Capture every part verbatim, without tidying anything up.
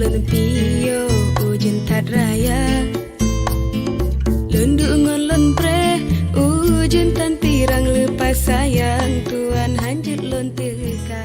Lôn piôh ujeuen that raya, lôn duek ngon lôn preh, ujeuen tan tirang leupah sayang, Tuhan hanjeuet lôn teuka.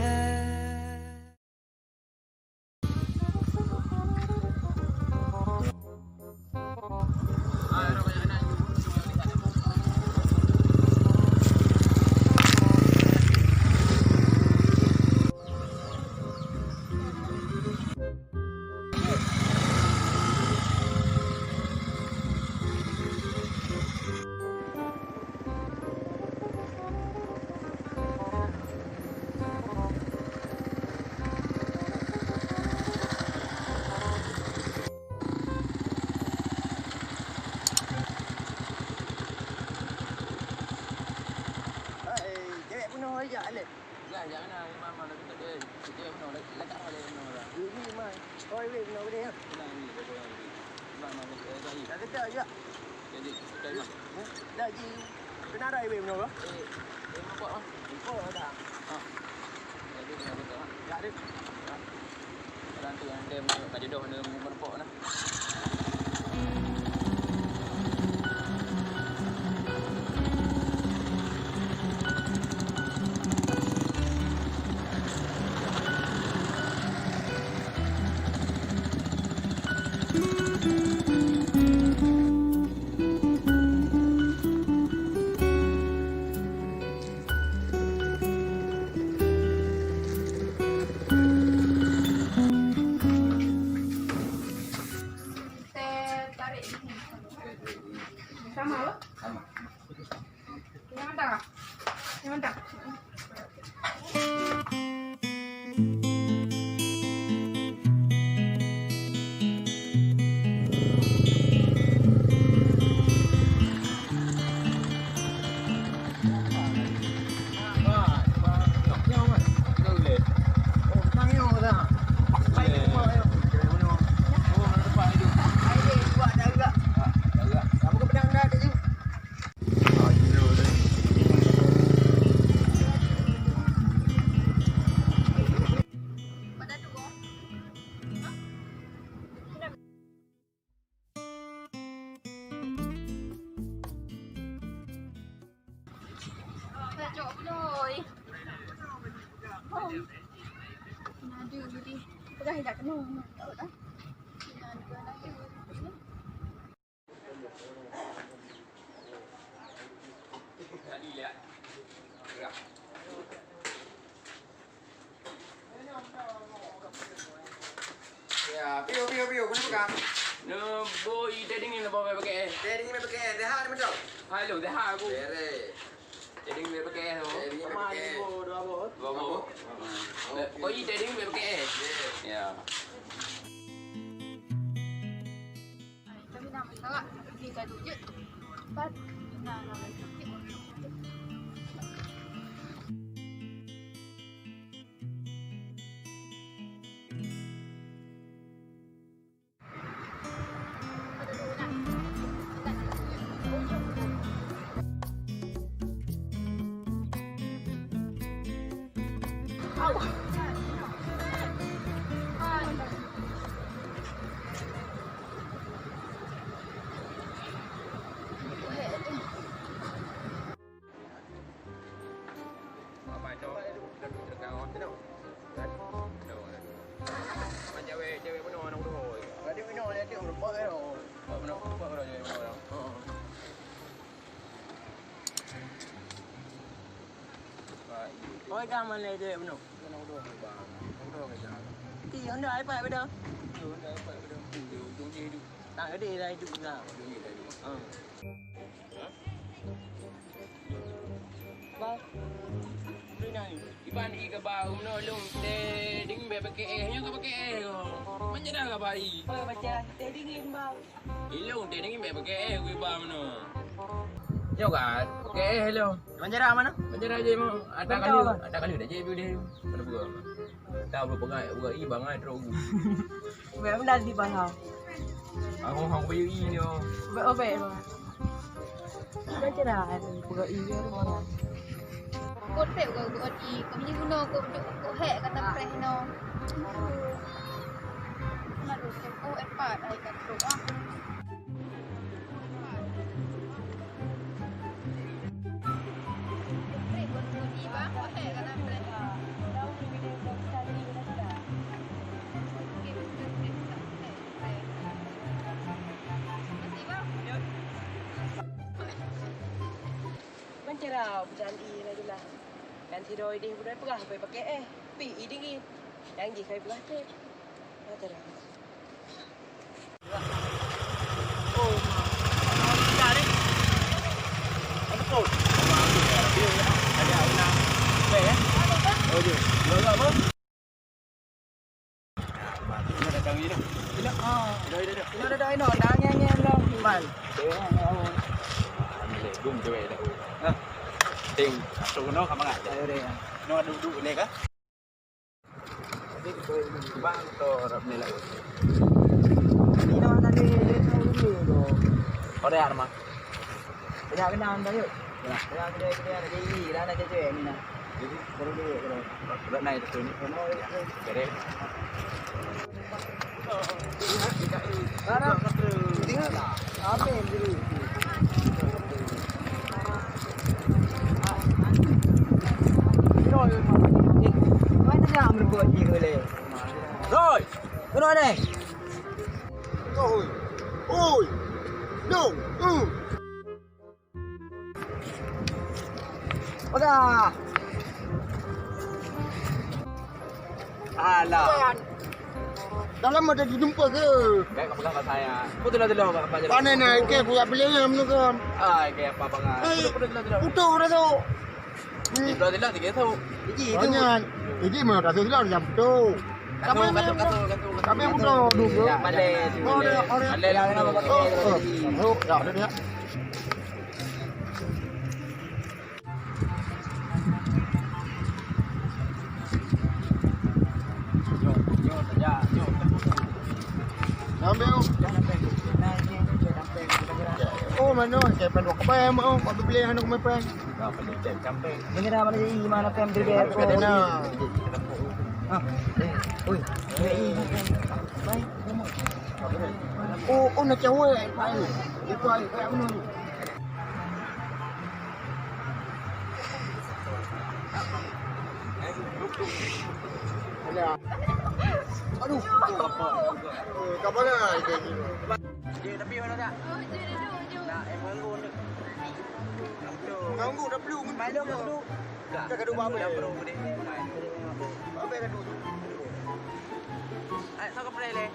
Hai, cewek bunoe jak lé. Lah, jak na, Imam, Imam, lagi tak ada. Cewek bunoe, lagi, lagi tak ada, Imam, lah. Ini, Imam. Oh, ini bunoe gede, ya? Nah, ini, baru yang ini. Imam, Imam, lagi, lagi. Dah gede, ya? Jadi, kita, Imam. Hah? Dah, ji. Kenapa ini bunoe, Bang? Eh, eh, nampak, ah. Nampak, ada. Ah. Jadi, kenapa tak, ah? Ya, ada. Ya. Orang tu yang dia ka jodoh dia meureumpok nah. Teh tarik di sini. Sama, Bang? Sama. Yang mana? Yang mana? Cok beutôi. Nadu jadi peugah jak keunoe. Ya, piu, piu, piu, kenapa, Kang? Neu boi teh dingin leubeh pakai. Teh dingin pakai, sehat ni betul? Halo, sehat aku. Beres. Teh dingin pakai tu. Teh dingin pakai. Dua boh. Dua boh. Dua boh? Hmm. Okey. Koi teh dingin pakai. Ya. Ya. Kami nak masak, pergi gaduh je. Empat. Nah, nah, nah. Oi, ka malèe jeuet bunoe. Ti Honda iPad beda. Ti Honda iPad beda. Ti ujong jih hidup. Tak gede dah hidup juga. Ujong jih dah hidup. Ha. Bang. Iban i kaba bunoe lôn teh dingin bèk pakai eh, nyoe ka pakai eh ko. Manja dah kaba i. Oh, baca teh dingin, Bang. Ilôn teh dingin bèk pakai eh, kui ba meunoe. Nyoe kan, pakai eh ilôn. Banjara mana? Banjara je mau. Ada kali, ada kali dah je biu deh. Mana buka? Tahu belum pegai, buka i bangai terus. Bèk meunan di bang hau. Aku hang payu i nyoe. Bèk obek bang. Banjara buka i nyoe bang. Kot pek buka buka i. Kami guna kot kot hek kata preh no. Ban cara peucaan ié na jeulaih. Kan sidroe idéh beudôh peugah, "Pai pakai éh, pi ié dingin." Nyang jih kai peugah trép. Ban cara. Bang, to rap ni lah. Ini nama tadi dia tahu dulu tu. Korea rumah. Banyak kenal dah yuk. Banyak kedai-kedai ada J I lah nak cewek ni nah. Jadi baru dia kalau. Buat naik tu ni. Jadi. Tengok. Apa yang dulu? Mana nak merebut dia boleh? Roy, kena ni. Oi, oi, no, uh. Pegang. Alah. Dalam ada dijumpa ke? Baik, kau pegang kat saya. Kau telah-telah kat apa je. Panen naik ke, buat beli yang menurun. Ah, kayak apa bangat. Eh, Kau telah-telah. Utuh dah tu. Di belah tiga tu. Iji tu. Banyak. Iji mana dah tu lah jam tu. Kami kami kami udah duduk. Ya, balik. Oh, dia, oh, dia. Balik lah, kenapa? Oh, oh. Oh, ya, ada dia. Sampai, oh. Oh, mana? Saya pernah dua kali, oh. Waktu beli anak kemarin. Ini dah mana jadi mana kan beli. Kena. Ah, eh, oi, ini. Baik. Oh, oh, nak cawai. Baik. Itu ai, kayak mana ni? Aduh. Kapan dah? Dia tapi mana tak? Oh, dia duduk, duduk. Nak, eh, mengganggu tu. Mengganggu dah perlu. Main dong, duduk. Dah gaduh apa? Dah perlu deh. Apa yang gaduh tu? Ai, tak kepala leh.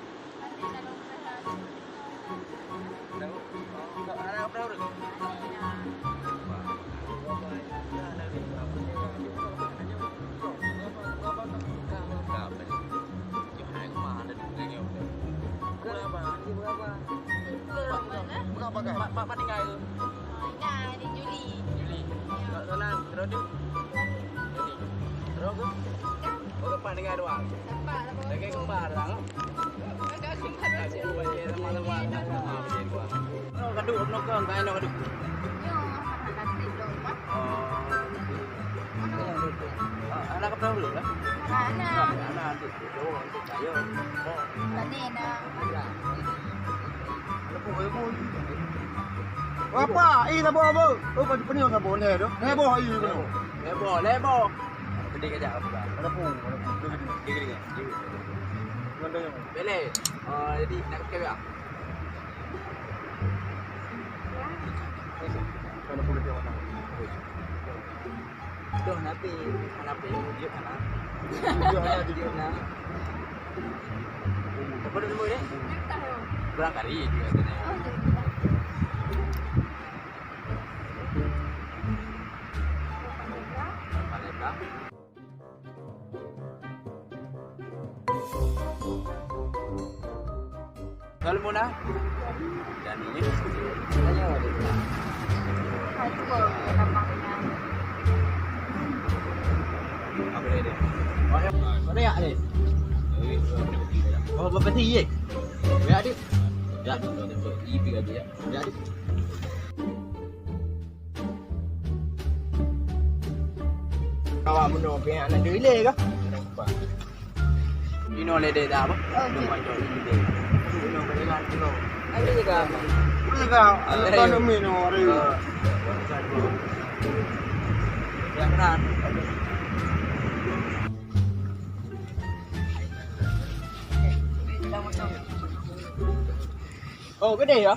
Berapa? Berapa, Kak? Mak, mak tinggal tu. Juli. Juli. Ya. Kak Sonan, terus tu? Juli. Terus ke? Oh, kembar dengan dua. Kembar lah, Bang. Lagi kembar lah, oh. Agak kembar macam. Aku baca sama-sama. Sama macam dua. Oh, gaduh, penokong, tak elok gaduh. Yo, anak gaduh dong, Bang. Oh. Ah, anak kau dulu lah. Anak. Anak tu. Tadi dah. Apa? Eh, tak apa, apa. Oh, pada penuh tak boleh tu. Lebo, eh, penuh. Lebo, lebo. Pedih kejap apa? Ada pun, ada pun. Dia gini, dia gini. Dia gini. Mana yang? Boleh. Ah, jadi nak pakai tak? Mana pun dia warna. Tuh, napi, napi, jeuet hana. Jeuet hana, jeuet hana. Apa nama dia? Kurang kari dia katanya. Oh, jeuet. Pandai belah. Kalau Muna? Dan ini? Tanya dia. Apa dia? Oh, ya. Mana ya, ni? Oh, berapa sih, ye? Ya, dia. Ya, dia. Ini tiga dia. Ya, dia. Awak meunoe pih aneuk deuh ilée kah? Inoe lé dek dah, apa? Oh, okey. Inoe kat jalan tu. Ada juga. Ada juga. Ada juga. Ya, benar. Oh, gede ya?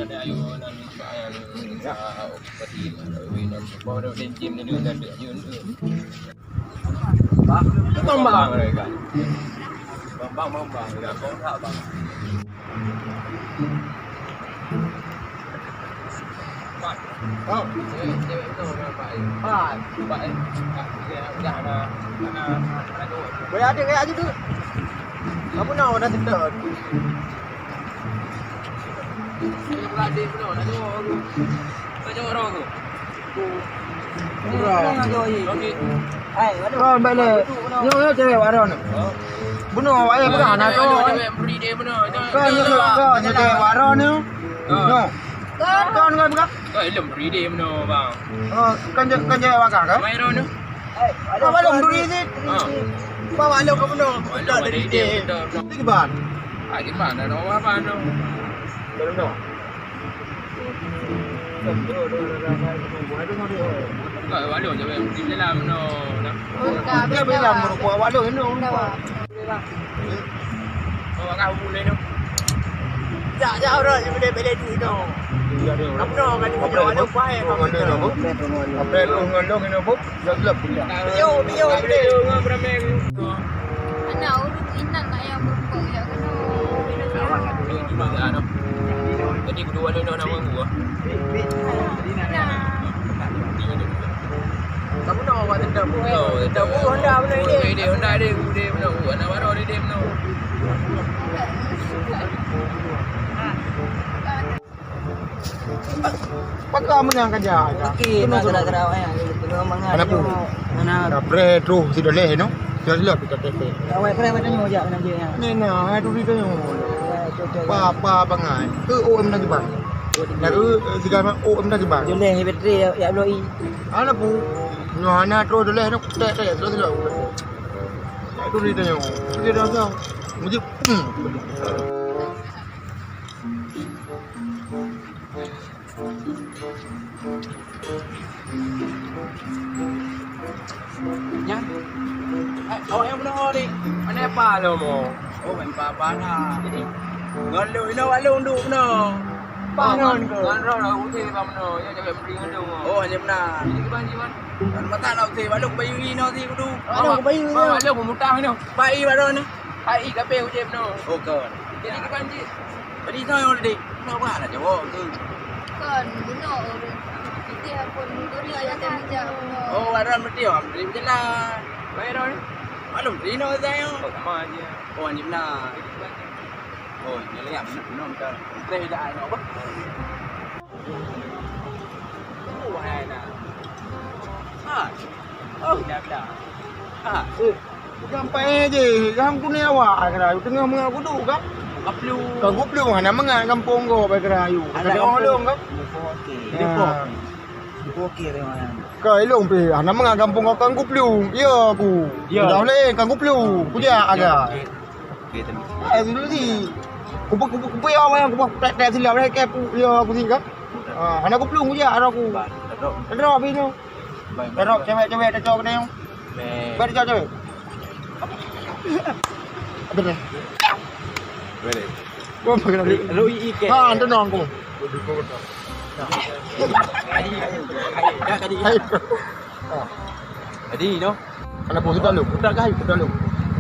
Ada ayu nan, ayu nan, ah, peti, ayu nan, apa, ada cincin ni, ada, ada ayu nan. Bang, bang. Bang, bang, bang, bang. Ada kau tak, bang? Bang. Oh. Cewek, cewek tu, bang, bang. Bang. Bang, eh. Bang, dia dah, dah, dah, dah, dah, dah. Boleh ada kayak gitu. Kamu nak, dah sedot. Kon bèk lé. Nyoe, nyoe cewek Waron. Bunoe awak peugah hana cowok. Kon nyoe, kon nyoe cewek Waron nyoe. Nyoe. Kon nyoe peugah. Kon ilom beri deh meunoe, bang. Oh, kon cewek, kon cewek Waron ke? Mai Waron nyoe. Bawa lom duri sit. Ha. Bawa lom ke bunoe. Bawa lom duri sit. Di kiban? Ah, di mana? Ada orang apa tu? Belum tahu. Enggak, bawa lom je, bang. Di dalam tu, dah. Dia bilang merupakan bawa lom, ini merupakan. Orang mulai tu. Jak, jak orang je boleh bela duit tu. Apa nama kan dia? Apa nama? Apa nama? Apa nama? Yo, yo, yo. Anak urus inang nak yang berpok ya kena. Jadi kedua ni nak nama gua. Nah. Kamu nak awak tendang pun. Tendang pun Honda benar ni. Dia Honda dia, dia benar. Anak baru dia, dia benar. Pakon meunang ka jak? Okey, nak gerak-gerak, eh. Tengok mangat. Mana pu? Mana? Dah preh terus si Doleh, no? Sudah silap kita tepek. Awak preh macam ni, jak, nak je, ya. Ni, nah, hai, tu, tu, tu. Awak, tu, tu, tu. Pa, pa, bangai. Ke O M dah jeban. Dah ke, eh, tiga O M dah jeban. Doleh, bateri, ya, ya, blow i. Mana pu? Nyoh, hana terus Doleh, no, tek, tek, sudah silap. Hai, tu, tu, tu. Dia dah, dah. Mesti, hmm. Nyan. Eh, awak nyang meunoe, Dik. Pane pa lom, oh? Oh, main pa-pa na. Jadi, ngon lôn, inoe wak lôn duek meunoe. Pa ngon ke? Ngon droe lah, usé pa meunoe. Ya, jaga beri ngon lôn, oh. Oh, hanya meunan. Jadi, kiban, kiban? Kan mata nak usé, wak lôn bayu inoe si kudu. Wak lôn bayu inoe. Wak lôn meumutah inoe. Pai wak lôn. Pai kape uje meunoe. Oh, kon. Jadi, kiban, Cik? Jadi, soe nyang leudeh? Bunoe bah na jaweueb tu. Kon, bunoe ureueng. Putih pun bunoe nyang tajak bunoe. Oh, Waron berarti, oh, Menteri Berjalan. Waron? Maklum, Rino saya. Oh, sama aja. Oh, Anjing Benar. Oh, ini lah yang bunoe, bunoe, bunoe. Teh dah anak, bah. Oh, hai, nah. Ha. Oh, dah, dah. Ha. Eh. Sampai je, yang kuning awak, kira, teungoh meungat kudu, kan? Kaplu. Kan kuplu, hana meungat gampông gob, kira, ayu. Alah, kena gampông. Olong, kan? Depo okey. Depo. Ya. Depo okey, Rema. Ka ilong pi, hana meungat gampông gob, kan kuplu. Ya, aku. Ya. Udah leh, kan kuplu. Kujak agak. Okey, okey. Okey, terima kasih. Eh, dulu ni. Kupu, kupu, kupu, ya, awak yang kupu, tek, tek, silap, tek, tek, ya, aku sini, kan? Ah, hana kuplu, kujak, ada aku. Ba, ada. Ada, apa itu? Baik, baik. Erok cewek-cewek tacok kena yang. Baik. Baik tacok cewek. Apa dah? Boleh. Gua apa kena beli? Lu i ke? Ha, tenang aku. Tadi. Tadi. Hai. Tadi, no? Kalau pun kita lu, kita kah, kita lu.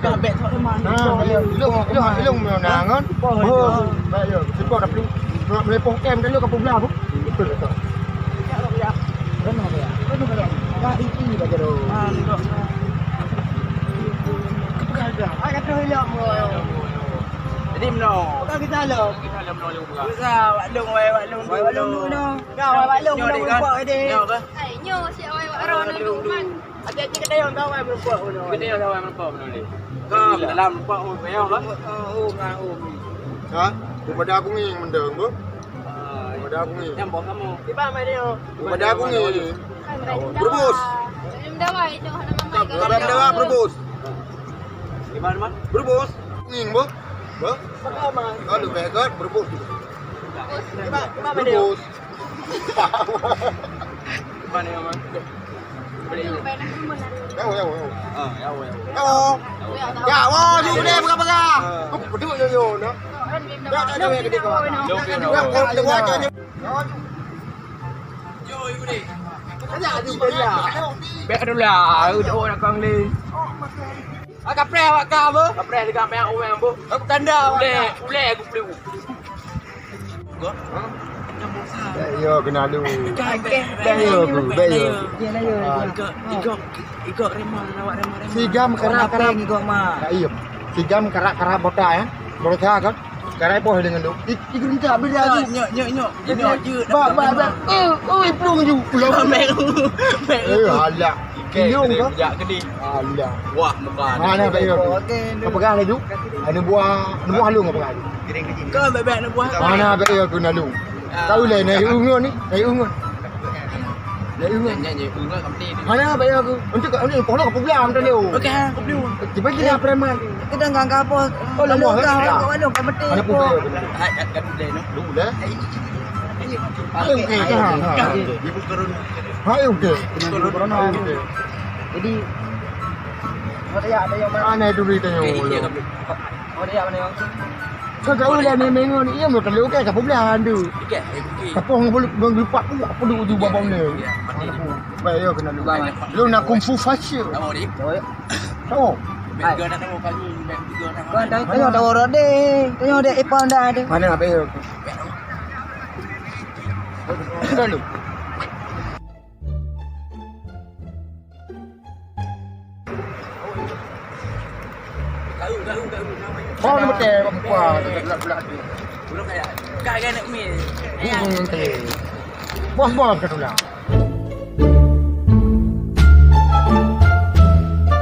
Dah bek tak teman. Ha, ilong, ilong, ilong, ilong, nah, kan? Oh, baik, ya. Sebab dah peluh. Nak melepoh kem dulu ke pula, Bu? Betul, betul. Jadi, meunoe. Bukan kita lo. Kita lo, meunoe, meunoe. Bisa, wak long, wai, wak long, wai, wak long, dulu, no. Kau, wak long, nyoe, wak long, kan? Wak long, deh. Nyoe, kan? Ai, nyoe, si awai, wak long, dulu, dulu, man. Hati-hati kita yang tahu, wai, meureumpok, meunoe. Kita yang tahu, wai, meureumpok, meunoe, deh. Kau, dalam meureumpok, oh, kau, kan? Oh, oh, oh, oh. Ha? Daripada aku ni yang mendeng, Bu. Pada aku ni. Nyang boh kamu. Tiba mai dia. Pada aku ni. Berebus. Belum dah wai tu, hana mamai. Kalau dah wai, berebus. Iman, Iman. Berubus. Ning, bu. Bu. Kalau bego, berubus. Berubus. Mana, Iman? Yau, yau, yau. Ah, yau, yau. Yau. Ya, wah, ni boleh pegang-pegang. Duduk, yo, yo, no. Ya, tak ada yang gede kau. Yo, yo, yo. Bèk dulu lah, udah nak kang lé. Ah, kapreh awak ka, bu. Kapreh dekat banyak orang, bu. Aku tanda awak. Ulèe, ulèe aku peluk. Bèk yo keunalu. Bèk yo, bèk yo. Igok, igok, igok rema, awak rema, rema. Sigam karak-karak. Igok ma. Iya. Sigam karak-karak bota, ya. Bota kan. Karai poh deungon lu. Ik-, ikut minta beda tu. Nyok, nyok, nyok. Nyok je. Ba, ba, ba. Eh, oi, plueng ju. Ulang. Mek. Mek. Eh, alah. Ikai. Plueng kena ka? Bijak gede. Alah. Wah, muka. Mana bèk yo tu? Kau pegang laju. Anu buah, anu buah lu kau pegang. Kau bèk-bèk anu buah. Mana bèk yo tu nalu? Ah. Tahu lah, naik ungun ni, naik ungun. Naik ungun. Nyan, nyan, ungun kau mati ni. Mana bèk yo tu? Untuk kau ni, poh lo kau pegang tu dia. Okey, aku beli. Tiba-tiba preman. Kita nggak kapos. Oh, lama. Kalau kau, kalau kau mati. Mana pun bèk yo tu? Hai, kat, kat dia, no. Dulu dah. Ayo, okey, ha, ha. Ibu turun. Hai, okey. Turun. Hai, okey. Jadi, ada yang mana? Mana dulu tanya? Okey, iya, okey. Oh, dia mana yang? Kau tahu lah, memang ni, iya, mau kalau okey, siapa bilang tu? Okey, okey. Siapa orang boleh menggelupak pun, apa dulu di babang ni? Iya, mati. Baik, ya, kena dulu. Lu nak kung fu fasil. Tahu, Dik? Tahu. Tahu. Bèk geuh nak tahu kali, bèk geuh nak. Kau tahu, tahu, tahu, Rode. Tahu, Dek Ipon dah ada. Mana habis tu? Lalu. Kau ni betul, buka, buka, buka, buka. Belum kaya. Kau kena mil. Bos, bos, kata ulang.